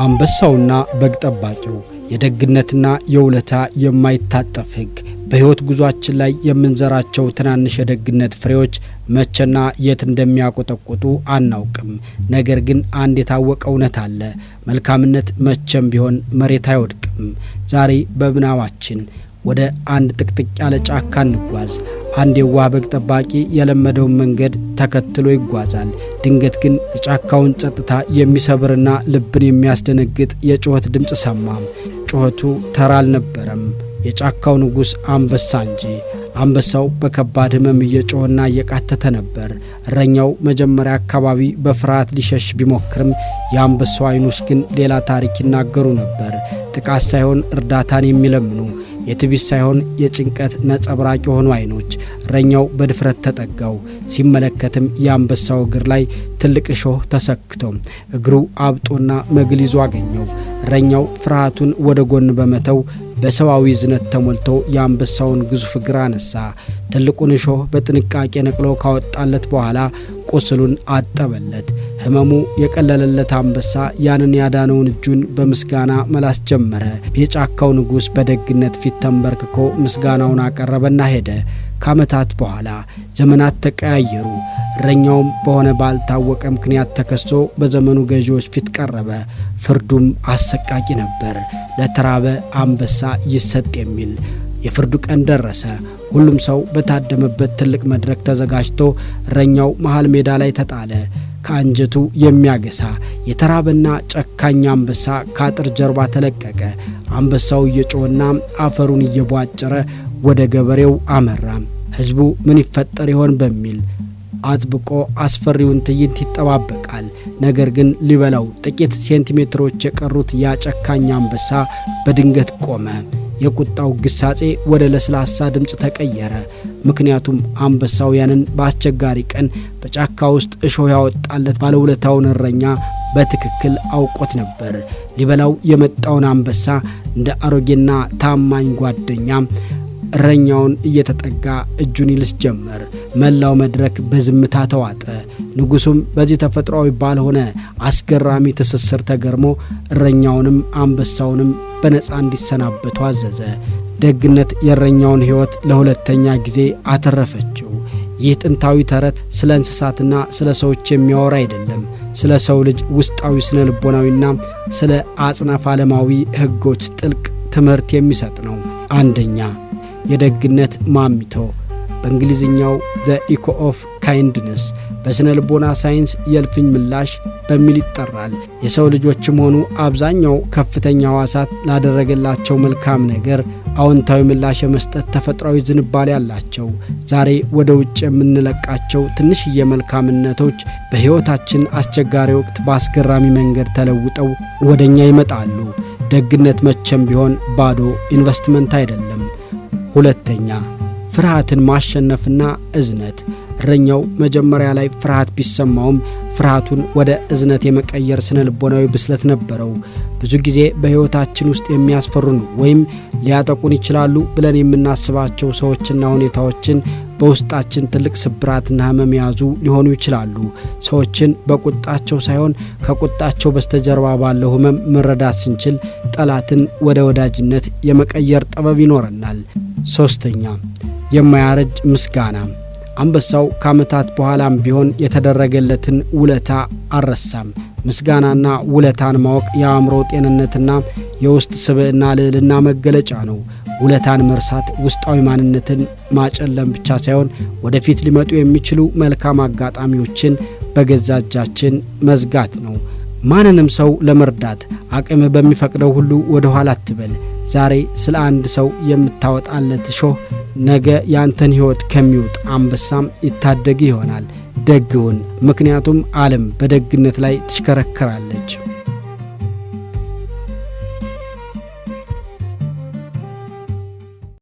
አንበሳውና በግ ጠባቂው፣ የደግነትና የውለታ የማይታጠፍ ሕግ። በሕይወት ጉዟችን ላይ የምንዘራቸው ትናንሽ የደግነት ፍሬዎች መቼና የት እንደሚያቆጠቁጡ አናውቅም። ነገር ግን አንድ የታወቀ እውነት አለ። መልካምነት መቼም ቢሆን መሬት አይወድቅም። ዛሬ በምናባችን ወደ አንድ ጥቅጥቅ ያለ ጫካ እንጓዝ። አንድ የዋህ በግ ጠባቂ የለመደውን መንገድ ተከትሎ ይጓዛል። ድንገት ግን የጫካውን ጸጥታ የሚሰብርና ልብን የሚያስደነግጥ የጩኸት ድምፅ ሰማ። ጩኸቱ ተራ አልነበረም፣ የጫካው ንጉሥ አንበሳ እንጂ። አንበሳው በከባድ ሕመም እየጮኸና እየቃተተ ነበር። እረኛው መጀመሪያ አካባቢ በፍርሃት ሊሸሽ ቢሞክርም የአንበሳው ዓይኖች ግን ሌላ ታሪክ ይናገሩ ነበር። ጥቃት ሳይሆን እርዳታን የሚለምኑ፣ የትዕቢት ሳይሆን የጭንቀት ነጸብራቅ የሆኑ ዓይኖች። እረኛው በድፍረት ተጠጋው። ሲመለከትም የአንበሳው እግር ላይ ትልቅ እሾህ ተሰክቶ፣ እግሩ አብጦና መግል ይዞ አገኘው። እረኛው ፍርሃቱን ወደ ጎን በመተው በሰብአዊ እዝነት ተሞልቶ የአንበሳውን ግዙፍ እግር አነሳ። ትልቁን እሾህ በጥንቃቄ ነቅሎ ካወጣለት በኋላ ቁስሉን አጠበለት። ሕመሙ የቀለለለት አንበሳ ያንን ያዳነውን እጁን በምስጋና መላስ ጀመረ። የጫካው ንጉሥ በደግነት ፊት ተንበርክኮ ምስጋናውን አቀረበና ሄደ። ከዓመታት በኋላ ዘመናት ተቀያየሩ። እረኛውም በሆነ ባልታወቀ ምክንያት ተከሶ በዘመኑ ገዢዎች ፊት ቀረበ። ፍርዱም አሰቃቂ ነበር። ለተራበ አንበሳ ይሰጥ የሚል። የፍርዱ ቀን ደረሰ። ሁሉም ሰው በታደመበት ትልቅ መድረክ ተዘጋጅቶ እረኛው መሃል ሜዳ ላይ ተጣለ። ከአንጀቱ የሚያገሳ የተራበና ጨካኝ አንበሳ ከአጥር ጀርባ ተለቀቀ። አንበሳው እየጮኸና አፈሩን እየቧጨረ ወደ ገበሬው አመራ። ሕዝቡ ምን ይፈጠር ይሆን በሚል አጥብቆ አስፈሪውን ትዕይንት ይጠባበቃል። ነገር ግን ሊበላው ጥቂት ሴንቲሜትሮች የቀሩት ያ ጨካኝ አንበሳ በድንገት ቆመ። የቁጣው ግሳጼ ወደ ለስላሳ ድምፅ ተቀየረ። ምክንያቱም አንበሳው ያንን በአስቸጋሪ ቀን በጫካ ውስጥ እሾህ ያወጣለት ባለውለታውን እረኛ በትክክል አውቆት ነበር። ሊበላው የመጣውን አንበሳ እንደ አሮጌና ታማኝ ጓደኛ እረኛውን እየተጠጋ እጁን ይልስ ጀመር። መላው መድረክ በዝምታ ተዋጠ። ንጉሡም በዚህ ተፈጥሯዊ ባልሆነ አስገራሚ ትስስር ተገርሞ እረኛውንም አንበሳውንም በነፃ እንዲሰናበቱ አዘዘ። ደግነት የእረኛውን ሕይወት ለሁለተኛ ጊዜ አተረፈችው። ይህ ጥንታዊ ተረት ስለ እንስሳትና ስለ ሰዎች የሚያወራ አይደለም። ስለ ሰው ልጅ ውስጣዊ ስነ ልቦናዊና ስለ አጽናፍ ዓለማዊ ሕጎች ጥልቅ ትምህርት የሚሰጥ ነው። አንደኛ፣ የደግነት ማሚቶ፣ በእንግሊዝኛው the echo of kindness፣ በስነ ልቦና ሳይንስ የእልፍኝ ምላሽ በሚል ይጠራል። የሰው ልጆችም ሆኑ አብዛኛው ከፍተኛ ሕዋሳት ላደረገላቸው መልካም ነገር አዎንታዊ ምላሽ የመስጠት ተፈጥሯዊ ዝንባሌ አላቸው። ዛሬ ወደ ውጭ የምንለቃቸው ትንሽዬ መልካምነቶች በሕይወታችን አስቸጋሪ ወቅት በአስገራሚ መንገድ ተለውጠው ወደ እኛ ይመጣሉ። ደግነት መቼም ቢሆን ባዶ ኢንቨስትመንት አይደለም። ሁለተኛ፣ ፍርሃትን ማሸነፍና እዝነት። እረኛው መጀመሪያ ላይ ፍርሃት ቢሰማውም ፍርሃቱን ወደ እዝነት የመቀየር ስነ ልቦናዊ ብስለት ነበረው። ብዙ ጊዜ በሕይወታችን ውስጥ የሚያስፈሩን ወይም ሊያጠቁን ይችላሉ ብለን የምናስባቸው ሰዎችና ሁኔታዎችን በውስጣችን ትልቅ ስብራትና ሕመም የያዙ ሊሆኑ ይችላሉ። ሰዎችን በቁጣቸው ሳይሆን ከቁጣቸው በስተጀርባ ባለው ሕመም መረዳት ስንችል ጠላትን ወደ ወዳጅነት የመቀየር ጥበብ ይኖረናል። ሦስተኛ፣ የማያረጅ ምስጋና። አንበሳው ከዓመታት በኋላም ቢሆን የተደረገለትን ውለታ አልረሳም። ምስጋናና ውለታን ማወቅ የአእምሮ ጤንነትና የውስጥ ስብዕና ልዕልና መገለጫ ነው። ውለታን መርሳት ውስጣዊ ማንነትን ማጨለም ብቻ ሳይሆን ወደፊት ሊመጡ የሚችሉ መልካም አጋጣሚዎችን በገዛ እጃችን መዝጋት ነው። ማንንም ሰው ለመርዳት አቅምህ በሚፈቅደው ሁሉ ወደ ኋላ አትበል። ዛሬ ስለ አንድ ሰው የምታወጣለት እሾህ ነገ ያንተን ሕይወት ከሚውጥ አንበሳም ይታደግ ይሆናል። ደግውን፣ ምክንያቱም ዓለም በደግነት ላይ ትሽከረከራለች።